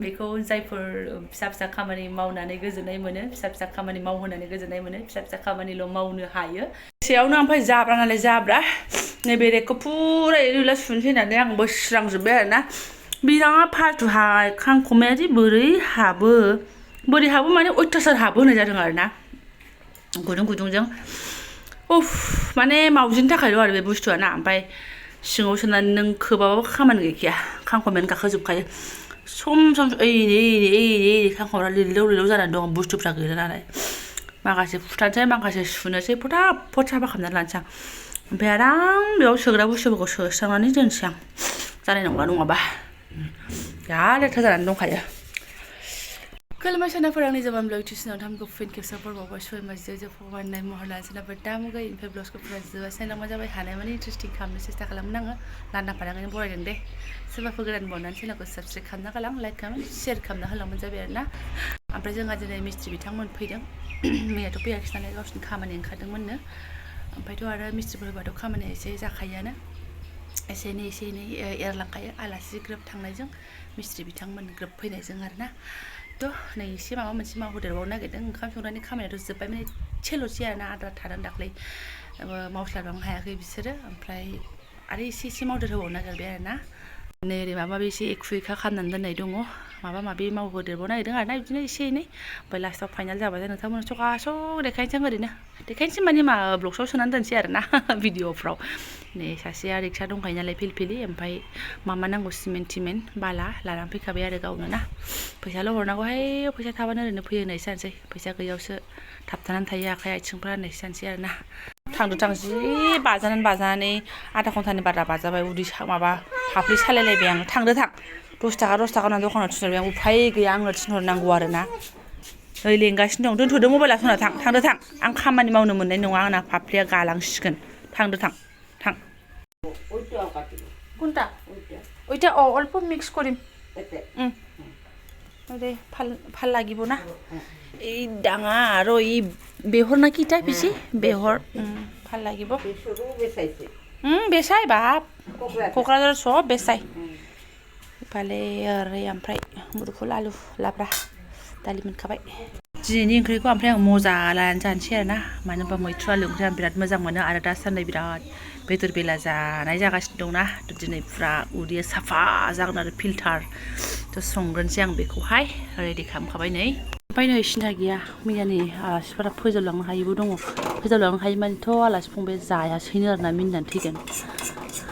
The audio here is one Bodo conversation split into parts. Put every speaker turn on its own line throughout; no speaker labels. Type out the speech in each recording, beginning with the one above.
बेखौ जायफोर फिसा फिसा खामानि मावनानै गोजोननाय मोनो फिसा फिसा खामानि मावहोनानै गोजोननाय मोनो फिसा फिसा खामानिल' मावनो हायो सेयावनो ओमफ्राय जाब्रा नालाय जाब्रा नैबे रेकखौ फुरा एरैला सुनोसै होननानै आं बोस्रांजोब्बाय आरोना बिराद फाल्थुहाय खांखमायादि बोरै हाबो माने अयथासार हाबो होनाय जादों आरोना गुदुं गुदुंजों उफ माने मावजिनि थाखायल' आरो बे बुस्थुआ ना ओमफ्राय सिङाव सोनानै नों खोबाबाबो खामानि गैखाया खांखमायानो गाखोजोबखायो सम एरै खांखमाया लिरलेव जानानै दं बुस्थुफ्रा गैला नालाय माखासे फुथानोसै माखासे सुनोसै फटाफट साफा खालामनानै लानोसै आं ओमफ्राय आराम बेयाव सोग्रा बुस्थुफोरखौ सोस्रांनानै दोनसै आं जानाय नंला नङाबा बिराद लेथ्रा जानानै दंखायो खुलुमबाय सोनाफोर आंनि जबानब्लग टिउसनाव थामखौ फिन खेबसेबाव बावबाय सय मासजों जोबफानाय महर लानो सोनाफोर दामुगै ओमफ्राय ब्लगखौ फुरा जोबासै लांबा जाबाय हानाय माने इन्टारेस्टिं खालामनो सेस्था खालामनो आङो लान्दा फादाङैनो बरायदों दे सोरबाफोर गोदान बावनानै चेनेलखौ साबस्क्राइब खालामना गालां लाइक खालाम शेयार खालामना होलांबानो जाबाय आरोना ओमफ्राय जोंहा दिनै मिस्ट्रि बिथांमोन फैदों मैयाथ' फैयाखिसै नालाय गावसिनि खामानि ओंखारदोंमोननो ओमफ्रायथ' आरो मिस्ट्रिफोर होबाथ' खामानिया एसे जाखायोआनो एसे एनै एरलांखायो आलासि ग्रोब थांनायजों मिस्ट्रि बिथांमोन ग्रोब फैनायजों आरोना थ' नै एसे माबा मोनसे मावहोदेरबावनो नागिरदों ओंखाम संनायनि खामानियाथ' जोब्बाय माने एसेल'सै आरोना आद्रा थादों दाख्लै मावस्लाबलांनो हायाखै बिसोरो ओमफ्राय आरो एसे मावदेरहोबावनो नागिरबाय आरोना नै ओरै माबा माबि एसे एखु-एखा खालामनानै दोननाय दङ माबा माबि मावहोदेरबावनो नागिरदों आरोना बिदिनो एसे एनै ओमफ्राय लास्टआव फाइनाल जाबाथाय नोंथांमोन सकासक देखायनोसै ओरैनो देखायनोसै माने मा ब्लगसआव सोनानै दोनसै आरोना भिडिअफ्राव नै सासेया रिक्सा दंखायो नालाय फिलफिलि ओमफ्राय मा नांगौ सिमेन्ट थिमेन्ट बाला लानानै फैखाबाय आरो गावनो ना फैसाल' हरनांगौहाय फैसा थाबानो ओरैनो फैयो होननायसो जानोसै फैसा गैयियावसो थाबथानानै थायो आखाइ आथिंफ्रा होननायसो जानोसै आरोना थांदो जि बाजानानै आधा घन्टानि बारा बाजाबाय उदै माबा फाफ्लि सालायलायबाय आङो थांदो थां 10 थाखा होननानै दखानाव थिनहरबाय आं उफाय गैया आंनो थिनहरनांगौ आरोना ओइ लेंगासिनो दं दोनथ'दो मबाइला सना थांदो थां आं खामानि मावनो मोननाय नङा आंना फाफ्लिया गालांसिगोन थांदो थां কোনটা ওইটা অল্প মিক্স কৰিম দে ভাল লাগিব না এই ডাঙা আৰু এই বেহৰ না কি টাইপ বেছি বেহৰ ভাল লাগিব বেচাই বাপ क'क्राझार सब बेसाय इफाले ओरै ओमफ्राय मुदुफुल आलु लाब्रा दालि मोनखाबाय दिनैनि ओंख्रिखौ ओमफ्राय आं मजा लानानै जानोसै आरोना मानो होनबा मैथ्रु आलु ओंख्रि आं बिराद मोजां मोनो आरो दासान्दि बिराद बेदर बेला जानाय जागासिनो दंना दिनै फुरा उदैया साफा जागोन आरो फिल्टार थ' संग्रोनोसै आं बेखौहाय रेडि खालामखाबाय नै ओमफ्राय नै सिन्था गैया मैयानि आलासिफोरा फोजोबलांनो हायिबो दङ फोजोबलांनो हायि मानेथ' आलासि फंबाय जायासैनो आरोना मिनिनानै थैगोन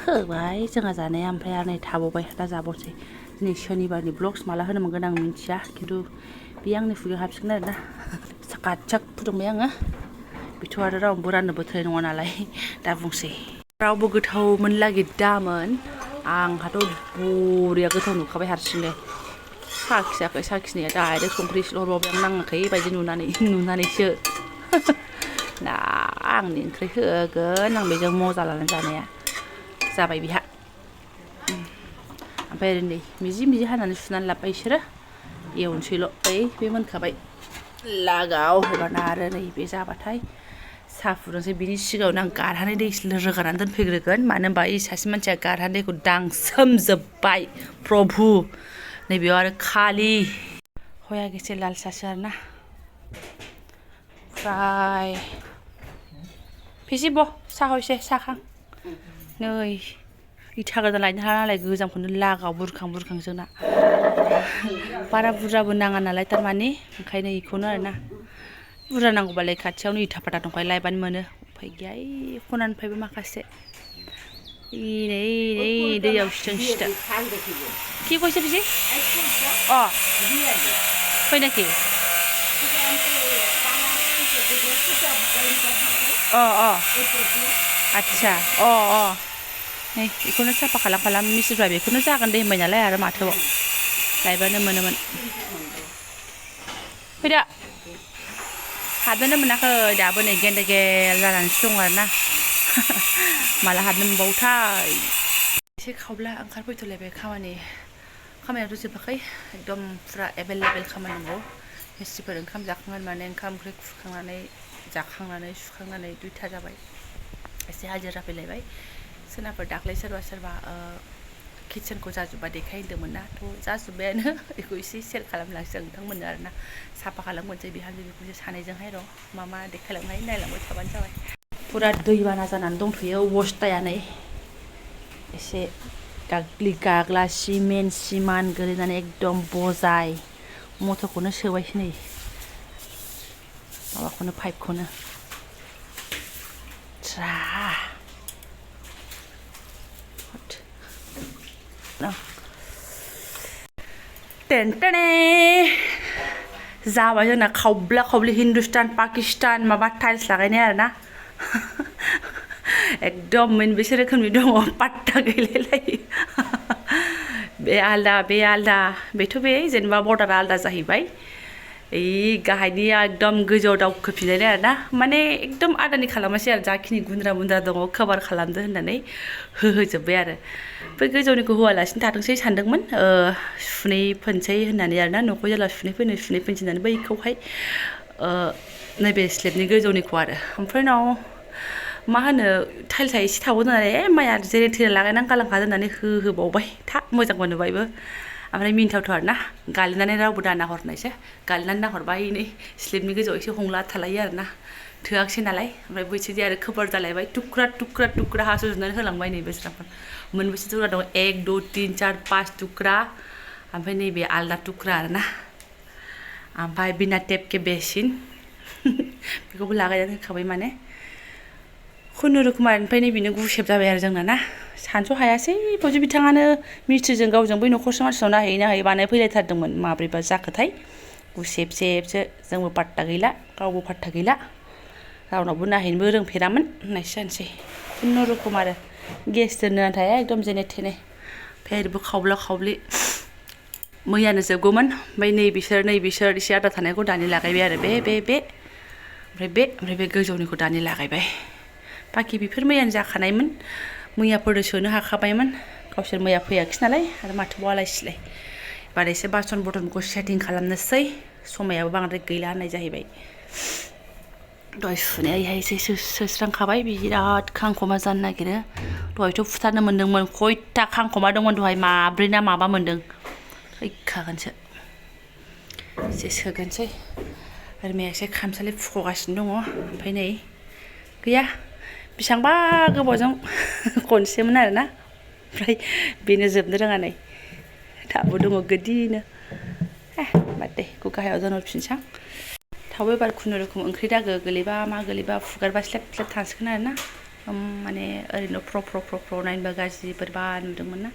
होबाय जोंहा जानाया ओमफ्राय आरो नै थाबावबाय दा जाबावसै दिनै शनिबारनि ब्लग्स माला होनो मोनगोन आं मिन्थिया खिन्थु बे आंनि खुगायाव हाबसिगोन आरोना साकाक फुदुंबाय आङो बेथ' आरो रावनोबो राननो बोथोराय नङा नालाय दा बुंसै रावबो गोथाव मोनलागिदामोन आंहाथ' बरिया गोथाव नुखाबाय हारसिंनो साखिनाया डाइरेक्ट संख्रि एसेल' हरबावबाय आं नाङाखै बायदि नुनानैसो दा आंनि ओंख्रि होगोन आं बेजों मजा लानानै जानाया जाबाय बिहा ओमफ्राय ओरै नै मिजि हानानै सुनानै लाबाय बिसोरो एवनोसैल' ओइ बे मोनखाबाय लागाव होबाना आरो नै बे जाबाथाय साहा फुदुंसै बिनि सिगाङावनो आं गारहानै दै रोगानानै दोनफैग्रोगोन मानो होनबा ई सासे मानसिया गारहानै दैखौ दांसोमजोब्बाय प्रभु नैबेयाव आरो खालि हया गेसे लाल सासो आरोना ओमफ्राय फिसिब' साहा हयसे साखां नै इथा गोदान लायनो हाला नालाय गोजामखौनो लागाव बुरखां जोंना बारा बुरजाबो नाङा नालाय थारमाने ओंखायनो इखौनो आरोना बुरजा नांगौबालाय खाथियावनो इथा फाथा दंखायो लायबानो मोनो उफाय गैया ओइ खनानिफ्रायबो माखासे नै दैयाव सिदा কি কৈছে পিছে হয় নাকি आदसा नै बेखौनो साफा खालाम मिस्ट्रिफ्रा बेखौनो जागोन दे होनबाय नालाय आरो माथो लायबानो मोनोमोन फैदो हाबनोनो मोनाखै दाबो नै गेन्देगेल जानानैसो दं आरोना माला हाबनो मोनबावोथाय एसे खावब्ला ओंखारफैथ'लायबाय खामानियाथ' जोबाखै एकदम फुरा एभेलेबेल खामानि दंबावो मिस्ट्रिफोर ओंखाम जाखांनानै माने ओंखाम ओंख्रि खुखांनानै जाखांनानै सुखांनानै 2टा जाबाय एसे हाजिरा फैलायबाय सोरनाफोर दाख्लै सोरबा किचेनखौ जाजोब्बा देखायदोंमोन ना थ' जाजोब्बायानो बेखौ एसे सेयार खालामलांसै नोंथांमोननो आरोना साफा खालामगोनसै बिहामजो बिखुनजो सानैजोंहाय र' मा देखायलांनो हायो नायलांबाय थाबानो जाबाय फुरा दैबाना जानानै दंथ'यो अबस्थाया नै एसे गाग्लि गाग्ला सिमेन्ट गोलैनानै एकदम बजाय मटरखौनो सोबायसो नै माबाखौनो पाइपखौनो ट्रा टेन्टेने जाबाय जोंना खावब्ला खावब्लि हिन्दुस्तान पाकिस्तान माबा टाइल्स लागायनाय आरोना एकदम मोनबेसे रोखोमनि दङ पाट्टा गैलायलायो बे आलदा बेथ' बे जेनेबा बर्डारा आलदा जाहैबाय ओइ गाहायनिया एकदम गोजौआव दावखोफिननाय आरोना माने एकदम आदानि खालामासै आरो जाखिनि गुन्द्रा मुन्द्रा दङ कभार खालामदो होननानै होजोब्बाय आरो बै गोजौनिखौ होआलासिनो थाथोंसै सानदोंमोन सुनै फोनसै होननानै आरोना न'खौ जेला सुनै फोनसै होननानै बैखौहाय नैबे स्लेबनि गोजौनिखौ आरो ओमफ्राय उनाव मा होनो टाइल्सआ एसे थाबावदों नालाय माइया जेरै थेरै लागायनानै गालांखादों होननानै होबावबाय था मोजांबो नुबायबो ओमफ्राय मिनिथावथाव आरोना गालिनानै रावबो दा नाहरनायसो गालिनानै नाहरबाय नै स्लेबनि गोजौआव एसे हंला थालायो आरोना थोआखिसै नालाय ओमफ्राय बैथिंजाय आरो खोबर जालायबाय टुक्रा हास'जोबनानै होलांबाय नै बेस्राफोर मोनबेसे टुक्रा दं 1 2 3 4 5 टुक्रा ओमफ्राय नैबे आलदा टुक्रा आरोना ओमफ्राय बिना टेप के बेसिन बेखौबो लागायनानै होखाबाय माने खुनुरुखुम आरो ओमफ्राय नैबेनो गुसेब जाबाय आरो जोंना ना सानस' हायासै बावजो बिथाङानो मिस्ट्रिजों गावजों बै न'खरसे मानसिनाव नायहै बानायफैलायथारदोंमोन माब्रैबा जाखोथाय गुसेबसेबसो जोंबो पाट्टा गैला गावबो पाट्टा गैला रावनावबो नायहैनोबो रोंफेरामोन होननायसो जानोसै खुनुरुखुम आरो गेस दोननो आन्थाया एकदम जेने थेने ओमफ्राय ओरैबो खावब्ला खावब्लि मैयानो जोबगौमोन ओमफ्राय नै बिसोर एसे आद्रा थानायखौ दानि लागायबाय आरो ओमफ्राय बे गोजौनिखौ दानि लागायबाय बाखि बेफोर मैयानो जाखानायमोन मैयाफोरनो सोनो हाखाबायमोन गावसोर मैया फैयाखिसै नालाय आरो माथो आलाय सिलाय एबार एसे बासन बर्तनखौ सेटिं खालामनोसै समायाबो बांद्राय गैला होननाय जाहैबाय दहाय सुनायाहाय एसे सोस्रांखाबाय बिराद खांखमा जानो नागिरो दहायथ' फुथारनो मोन्दोंमोन खयथा खांखमा दंमोन दहाय 4 ना माबा मोन्दों थैखागोनसो एसे सोगोनसै आरो मैया एसे खामसालि फुख'गासिनो दङ ओमफ्राय नै गैया बेसेबांबा गोबावजों खनसेमोन आरोना ओमफ्राय बेनो जोबनो रोङा नै दाबो दङ गोदिनो बाद दे बेखौ गाहायाव दोनहरफिनसां थाव एबार खुनुरुखुम ओंख्रि दागो गोलैबा मा गोलैबा फुगारबा स्लेब थांसिगोन आरोना माने ओरैनो फ्र नायनोबा गाज्रि बोरैबा नुदोंमोन ना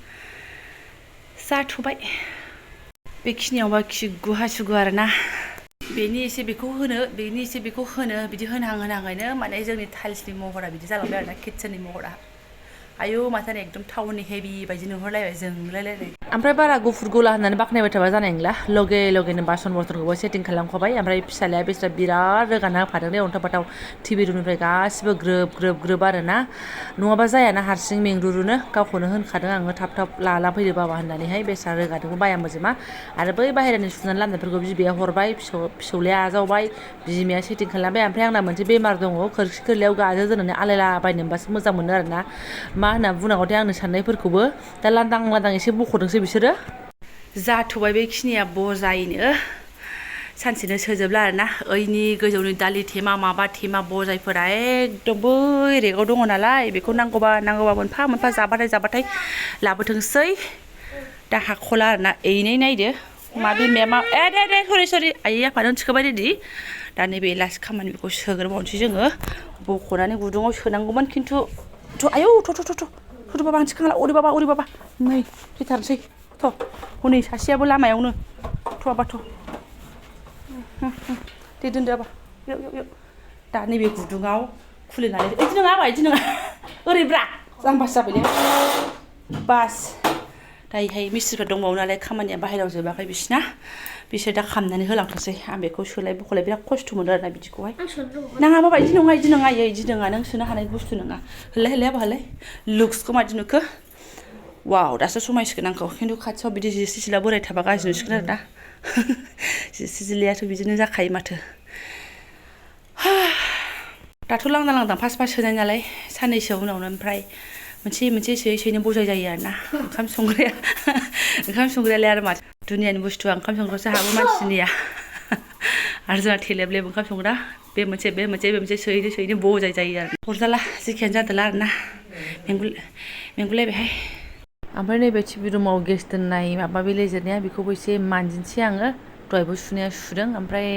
जाथ'बाय बेखिनियावबा खिगु हासुगु आरोना बेनि एसे बेखौ होनो बिदि होनाङैनो माने जोंनि टाइल्सनि महरा बिदि जालांबाय आरोना किटचेननि महरा आयौ माथो एकदम टाउननि हेभि बायदि नुहुरलायबाय जोंलायलायबाय ओमफ्राय बारा गुफुर गला होननानै बाख्नायबाय थाबा जानाय नंला लगेनो बासन बर्तनखौबो सेटिं खालामखाबाय ओमफ्राय फिसालाया बेस्रा बिराद रोगाना होफादों दे अन्थाव बाथाव टिभि रुमनिफ्राय गासिबो ग्रोब आरोना नङाबा जायाना हारसिं मेंरुरुनो गावखौनो होनखादों आङो थाब लाना फैदो बाबा होननानैहाय बेस्रा रोगादोंबो बाया मोजोमा आरो बै बाहेरानि सुनानै लामनायफोरखौ बिबैया हरबाय फिसौलाया आजावबाय बिमाया सेटिं खालामबाय ओमफ्राय आंना मोनसे बेमार दङ खोरखि खोरलायाव गाजो दोननानै आलायलाबायनो मोनबासो मोजां मोनो आरोना मा होनना बुंनांगौथाय आंनो साननायफोरखौबो दा लांदां एसे बख'दोंसो बिसोरो जाथ'बाय बेखिनिया बजायनो सानसेनो सोजोबला आरोना ओइनि गोजौनि दालि थेमा माबा थेमा बजायफोरा एकदम बै रेगाव दङ नालाय बेखौ नांगौबा मोनफा जाबाथाय लाबोथोंसै दा हाख'ला आरोना एनै नायदो मा बिमाया मा दे सरि आयै आफादों थिखोबाय रेडि दा नैबे लास्ट खामानि बेखौ सोग्रोबावनोसै जोङो बख'नानै गुदुङाव सोनांगौमोन खिन्थु आयौ थ' बाबा आं थिखांला ओरै बाबा नै फैथारनोसै थ' हनै सासेयाबो लामायावनो थ' दे दोनदो आबा इयाव दा नैबे गुदुङाव खुलिनानै इदि नङा ओरैब्रा जाम्बासो जाबायलै बास दायोहाय मिस्ट्रिफोर दंबावो नालाय खामानिया बाहेरायाव जोबाखै बिसोर दा खालामनानै होलांथोंसै आं बेखौ सोलाय बख'लाय बिराद खस्थ' मोनो आरोना बिदिखौहाय नाङा बाबा इदि नङा नों सोनो हानाय बुस्थु नङा होलाय आबा होलाय लुक्सखौ मादि नुखो वाव दासो समायसिगोन आंखौ खिन्थु खाथियाव बिदि जिस्रि सिला बोराय थाबा गाज्रि नुसिगोन आरोना जिस्रि सिलायाथ' बिदिनो जाखायो माथो दाथ' लांदां फार्स्ट सोनाय नालाय साननैसो उनावनो ओमफ्राय मोनसे सोयैनो बजाय जायो आरोना ओंखाम संग्रायालाय आरो माथो दुनियानि बुस्थुआ ओंखाम संग्रायावसो हाबो मानसिनिया आरो जोंहा थेलेब ओंखाम संग्रा बे मोनसे सोयैनो बजाय जायो आरो हरजाला जेखियानो जादोला आरोना मेंगुलायबायहाय ओमफ्राय नैबे टिभि रुमाव गेस दोननाय माबा बे लेजेरनाया बेखौबो एसे मानजिनोसै आङो दहायबो सुनाया सुदों ओमफ्राय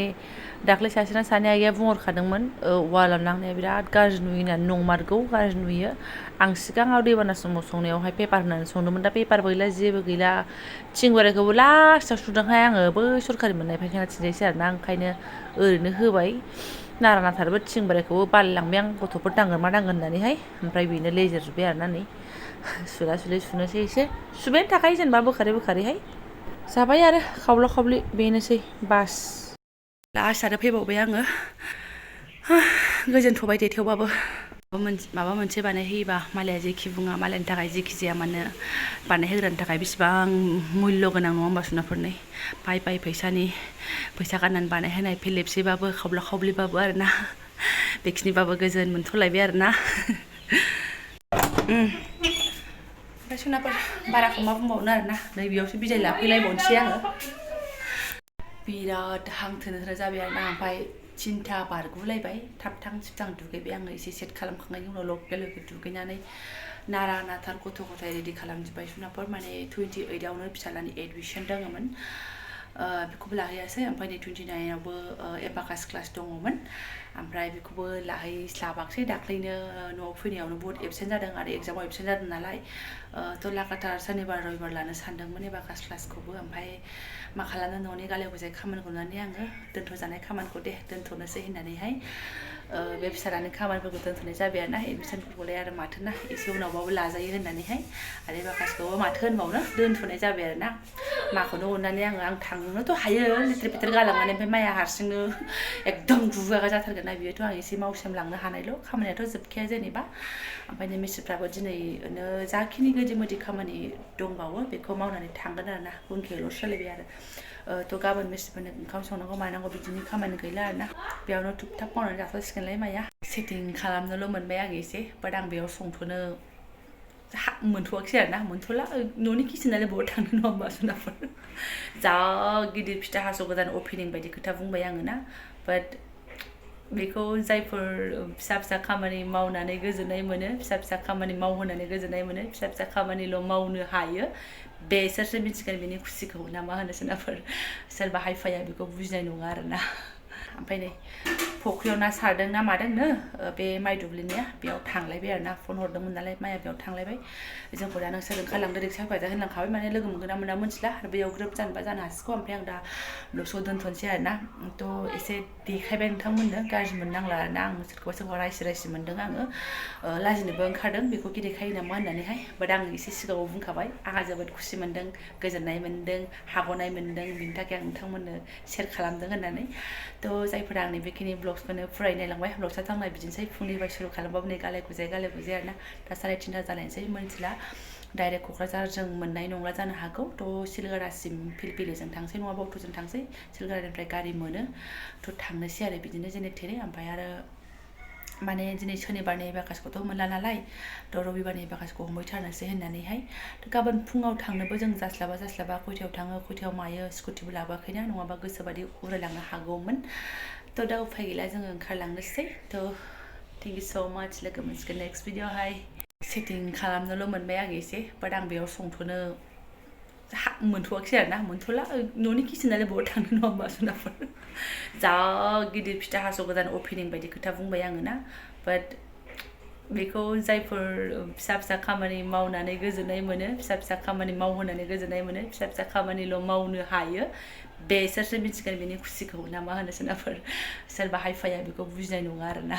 दाख्लै सानै आइया बुंहरखादोंमोन वालाव नांनाया बिराद गाज्रि नुयो होननानै नंमारगौ गाज्रि नुयो आं सिगाङाव दैबाना समाव संनायावहाय पेपार होनानै संदोंमोन दा पेपारबो गैला जेबो गैला थिं बोरायखौबो लास्टाव सुदोंहाय आङो बै सरखारि मोननाय फायखाना थिंजायसो आरोना ओंखायनो ओरैनो होबाय नारा नाथारबो थिं बोरायखौबो बालायलांबाय आं गथ'फोर दांगोन मा दांगोन होननानैहाय ओमफ्राय बेनो लेजेरजोब्बाय आरोना नै सुनोसै एसे सुबायानो थाखायो जेनेबा बोखारैहाय जाबाय आरो खावला खावलि बेनोसै बास लास्ट आरो फैबावबाय आङो गोजोनथ'बाय दे थेवबाबो माबा मोनसे बानायहोयोबा मालाया जेखि बुङा मालायनि थाखाय जेखि जाया मानो बानायहोग्रानि थाखाय बेसेबां मुल्य गोनां नङा होमबा जुनारफोरनि बाय फैसा गारनानै बानायहोनाय फेलेबसेबाबो खावब्ला खावब्लिबाबो आरोना बेखिनिबाबो गोजोन मोनथ'लायबाय आरोना ओमफ्राय सनाफोर बाराखौ मा बुंबावनो आरोना नैबेयावसो बिदाय लाफैलायबावनोसै आङो बिराद हांथोनो जाबाय आरोना ओमफ्राय 3टा बारगुलायबाय थाब सिबथां दुगैबाय आङो एसे सेट खालामखांनायनि उनाव लगे दुगैनानै नारा नाथार गथ' गथाय रेडि खालामजोब्बाय जुनारफोर माने 28आवनो फिसालानि एडमिसन दङमोन बेखौबो लाहैयासै ओमफ्राय नै 29आवबो एबाकास क्लास दङमोन ओमफ्राय बेखौबो लाहैस्लाबाखसै दाख्लैनो न'आव फैनायावनो बहुत एबसेन्ट जादों आरो एगजामाव एबसेन्ट जादों नालाय थ' लागातार शनिबार रबिबार लानो सानदोंमोन एबाकास क्लासखौबो ओमफ्राय मा खालामनो न'नि गाले गुजाय खामानिखौ नुनानै आङो दोनथ'जानाय खामानिखौ दे दोनथ'नोसै होननानैहाय बे फिसालानि खामानिफोरखौ दोनथ'नाय जाबाय आरोना एडमिसनफोरखौलाय आरो माथोना एसे उनावबाबो लाजायो होननानैहाय आरो एबाकासखौबो माथो होनबावनो दोनथ'नाय जाबाय आरोना माखौनो अननानै आं थांनोथ' हायो लेथेर फेथेर गालांनानै ओमफ्राय माइया हारसिंनो एकदम गुगागा जाथारगोन ना बियोथ' आं एसे मावसोमलांनो हानायल' खामानियाथ' जोबखाया जेनेबा ओमफ्राय मिस्ट्रिफ्राबो दिनैनो जाखिनि गोदि मोदि खामानि दंबावो बेखौ मावनानै थांगोन आरोना उनखैल'सो जालायबाय आरो थ' गाबोन मिस्ट्रिफोरनो ओंखाम संनांगौ मानांगौ बिदिनि खामानि गैला आरोना बेयावनो थुब थाब मावनानै जाथ'सिगोनलाय माइया सेटिं खालामनोल' मोनबाय आं एसे बाट आं बेयाव संथ'नो मोनथ'वाखै आरोना मोनथ'ला न'नि किचेनालाय बबाव थांनो नङा होमबा जुनारफोर जा गिदिर फिथा हास' गोदान अपेनिं बायदि खोथा बुंबाय आङो ना बाट बेखौ जायफोर फिसा खामानि मावनानै गोजोननाय मोनो फिसा खामानि मावहोनानै गोजोननाय मोनो फिसा खामानिल' मावनो हायो बेसोरसो मिथिगोन बेनि खुसिखौ ना मा होनो सोरनाफोर सोरबा हाइफाया बेखौ बुजिनाय नङा आरोना ओमफ्राय नै फख्रियाव ना सारदों ना मादोंनो बे माइ दुब्लिनिया बेयाव थांलायबाय आरोना फन हरदोंमोन नालाय माइया बेयाव थांलायबाय जोंखौ दा नोंसोर ओंखारलांदो रिक्सा हेफाजाब होनलांखाबाय माने लोगो मोनगोन ना मोना मोनथिला आरो बेयाव ग्रोब जानोबा जानो हासिगौ ओमफ्राय आं दा ब्लगखौ दोनथ'नोसै आरोना थ' एसे देखायबाय नोंथांमोननो गाज्रि मोननांला आरोना आं सोरखौबा रायसि मोनदों आङो लाजिनोबो ओंखारदों बेखौ देखायो नामा होननानैहाय बाट आं एसे सिगाङाव बुंखाबाय आंहा जोबोद खुसि मोनदों गोजोननाय मोनदों हाग'नाय मोनदों बिनि थाखाय आं नोंथांमोननो शेयार खालामदों होननानै थ' जायफोरा आंनि बेखिनि ब्लग्सखौनो फुरायै नायलांबाय ब्लग्सआथ' आंना बिदिनोसै फुंनिफ्राय सुरु खालामबाबो नै गाले गुजाय आरोना दा 3:30 जालायनोसै मोनथिला डाइरेक्ट क'क्राझार जों मोननाय नंला जानो हागौ थ' सिलगरासिम फिलफिलिजों थांसै नङाबा अट'जों थांसै सिलगरानिफ्राय गारि मोनो थ' थांनोसै आरो बिदिनो जेने थेने ओमफ्राय आरो माने दिनै शनिबारनि एबाकासखौथ' मोनला नालाय थ' रबिबारनि एबाकासखौ हमहैथारनोसै होननानैहाय गाबोन फुङाव थांनोबो जों जास्लाबा खयथायाव थाङो खयथायाव मायो स्कुटिबो लाबोआखैना नङाबा गोसोबादि उरायलांनो हागौमोन थ' दा उफाय गैला जोङो ओंखारलांनोसै थ' थेंक इउ स' माच लोगो मोनसिगोन नेक्स्ट भिडिअ'आवहाय सेटिं खालामनोल' मोनबाय आं एसे बाट आं बेयाव संथ'नो मोनथ'वाखै आरोना मोनथ'ला न'नि किचेनालाय बबाव थांनो नङा होमबा जुनारफोर जा गिदिर फिथा हास' गोदान अपेनिं बायदि खोथा बुंबाय आङो ना बाट बेखौ जायफोर फिसा खामानि मावनानै गोजोननाय मोनो फिसा खामानि मावहोनानै गोजोननाय मोनो फिसा खामानिल' मावनो हायो बेसोरसो मिथिगोन बेनि खुसिखौ ना मा होनो सोरनाफोर सोरबा हाइफाया बेखौ बुजिनाय नङा आरोना